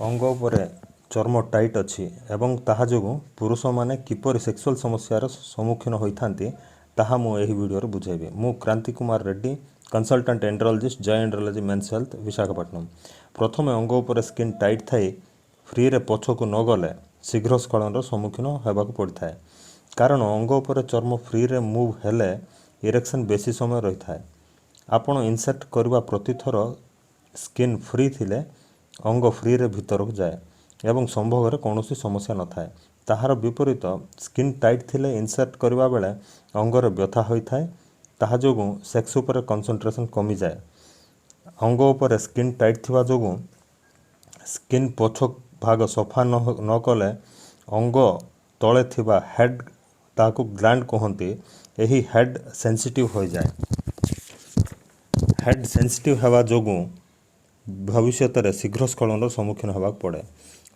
ଅଙ୍ଗ ଉପରେ ଚର୍ମ ଟାଇଟ୍ ଅଛି ଏବଂ ତାହା ଯୋଗୁଁ ପୁରୁଷମାନେ କିପରି ସେକ୍ସୁଆଲ୍ ସମସ୍ୟାର ସମ୍ମୁଖୀନ ହୋଇଥାନ୍ତି, ତାହା ମୁଁ ଏହି ଭିଡ଼ିଓରେ ବୁଝାଇବି। ମୁଁ କ୍ରାନ୍ତି କୁମାର ରେଡ୍ଡି, କନସଲଟାଣ୍ଟ ଏଣ୍ଡ୍ରୋଲୋଜିଷ୍ଟ, ଜୟ ଏଣ୍ଡ୍ରୋଲୋଜି ମେନ୍ସ ହେଲ୍ଥ, ବିଶାଖାପଟ୍ଟନମ। ପ୍ରଥମେ ଅଙ୍ଗ ଉପରେ ସ୍କିନ୍ ଟାଇଟ୍ ଥାଇ ଫ୍ରିରେ ପଛକୁ ନ ଗଲେ ଶୀଘ୍ର ସ୍ଖଳନର ସମ୍ମୁଖୀନ ହେବାକୁ ପଡ଼ିଥାଏ। କାରଣ ଅଙ୍ଗ ଉପରେ ଚର୍ମ ଫ୍ରିରେ ମୁଭ୍ ହେଲେ ଇରେକ୍ସନ୍ ବେଶୀ ସମୟ ରହିଥାଏ। ଆପଣ ଇନସର୍ଟ କରିବା ପ୍ରତିଥର ସ୍କିନ୍ ଫ୍ରି ଥିଲେ ଅଙ୍ଗ ଫ୍ରିରେ ଭିତରକୁ ଯାଏ ଏବଂ ସମ୍ଭୋଗରେ କୌଣସି ସମସ୍ୟା ନଥାଏ। ତାହାର ବିପରୀତ ସ୍କିନ୍ ଟାଇଟ୍ ଥିଲେ ଇନସର୍ଟ କରିବା ବେଳେ ଅଙ୍ଗରେ ବ୍ୟଥା ହୋଇଥାଏ। ତାହା ଯୋଗୁଁ ସେକ୍ସ ଉପରେ କନସେନ୍ଟ୍ରେସନ୍ କମିଯାଏ। ଅଙ୍ଗ ଉପରେ ସ୍କିନ୍ ଟାଇଟ୍ ଥିବା ଯୋଗୁଁ ସ୍କିନ୍ ପଛ ଭାଗ ସଫା ନ କଲେ ଅଙ୍ଗ ତଳେ ଥିବା ହେଡ଼୍, ତାହାକୁ ଗ୍ଲାଣ୍ଡ କୁହନ୍ତି, ଏହି ହେଡ଼୍ ସେନ୍ସିଟିଭ୍ ହୋଇଯାଏ। ହେଡ଼୍ ସେନ୍ସିଟିଭ୍ ହେବା ଯୋଗୁଁ ଭବିଷ୍ୟତରେ ଶୀଘ୍ର ସ୍ଖଳନର ସମ୍ମୁଖୀନ ହେବାକୁ ପଡ଼େ।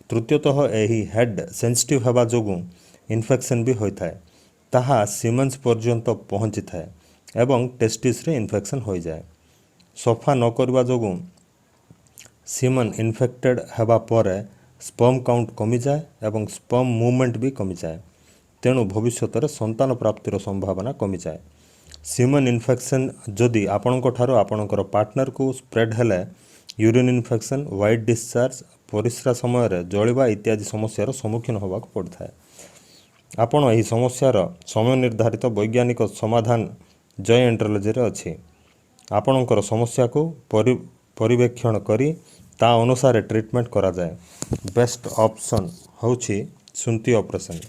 ତୃତୀୟତଃ, ଏହି ହେଡ଼୍ ସେନ୍ସିଟିଭ୍ ହେବା ଯୋଗୁଁ ଇନଫେକ୍ସନ୍ ବି ହୋଇଥାଏ। ତାହା ସିମେନ୍ସ ପର୍ଯ୍ୟନ୍ତ ପହଞ୍ଚିଥାଏ ଏବଂ ଟେଷ୍ଟିସ୍ରେ ଇନଫେକ୍ସନ୍ ହୋଇଯାଏ। ସଫା ନ କରିବା ଯୋଗୁଁ ସିମନ୍ ଇନଫେକ୍ଟେଡ଼୍ ହେବା ପରେ ସ୍ପର୍ମ କାଉଣ୍ଟ କମିଯାଏ ଏବଂ ସ୍ପର୍ମ ମୁଭମେଣ୍ଟ ବି କମିଯାଏ। ତେଣୁ ଭବିଷ୍ୟତରେ ସନ୍ତାନ ପ୍ରାପ୍ତିର ସମ୍ଭାବନା କମିଯାଏ। ସିମନ୍ ଇନଫେକ୍ସନ୍ ଯଦି ଆପଣଙ୍କ ଠାରୁ ଆପଣଙ୍କର ପାର୍ଟନରକୁ ସ୍ପ୍ରେଡ୍ ହେଲେ ୟୁରିନ୍ ଇନଫେକ୍ସନ୍, ହ୍ୱାଇଟ୍ ଡିସଚାର୍ଜ, ପରିସ୍ରା ସମୟରେ ଜଳିବା ଇତ୍ୟାଦି ସମସ୍ୟାର ସମ୍ମୁଖୀନ ହେବାକୁ ପଡ଼ିଥାଏ। ଆପଣ ଏହି ସମସ୍ୟାର ସମୟ ନିର୍ଦ୍ଧାରିତ ବୈଜ୍ଞାନିକ ସମାଧାନ ଜୟ ଏଣ୍ଡ୍ରୋଲୋଜିରେ ଅଛି। ଆପଣଙ୍କର ସମସ୍ୟାକୁ ପରୀକ୍ଷଣ କରି ତା ଅନୁସାରେ ଟ୍ରିଟମେଣ୍ଟ କରାଯାଏ। ବେଷ୍ଟ ଅପସନ୍ ହେଉଛି ଶୁନ୍ତି ଅପରେସନ୍।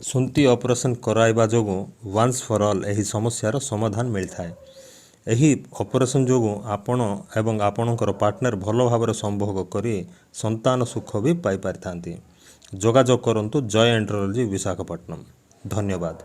ଶୁନ୍ତି ଅପରେସନ୍ କରାଇବା ଯୋଗୁଁ ୱାନ୍ସ ଫର୍ ଅଲ୍ ଏହି ସମସ୍ୟାର ସମାଧାନ ମିଳିଥାଏ। ଏହି ଅପରେସନ୍ ଯୋଗୁଁ ଆପଣ ଏବଂ ଆପଣଙ୍କର ପାର୍ଟନର ଭଲ ଭାବରେ ସମ୍ଭୋଗ କରି ସନ୍ତାନ ସୁଖ ବି ପାଇପାରିଥାନ୍ତି। ଯୋଗାଯୋଗ କରନ୍ତୁ, ଜୟ ଏଣ୍ଡ୍ରୋଲୋଜି, ବିଶାଖାପଟ୍ଟନମ। ଧନ୍ୟବାଦ।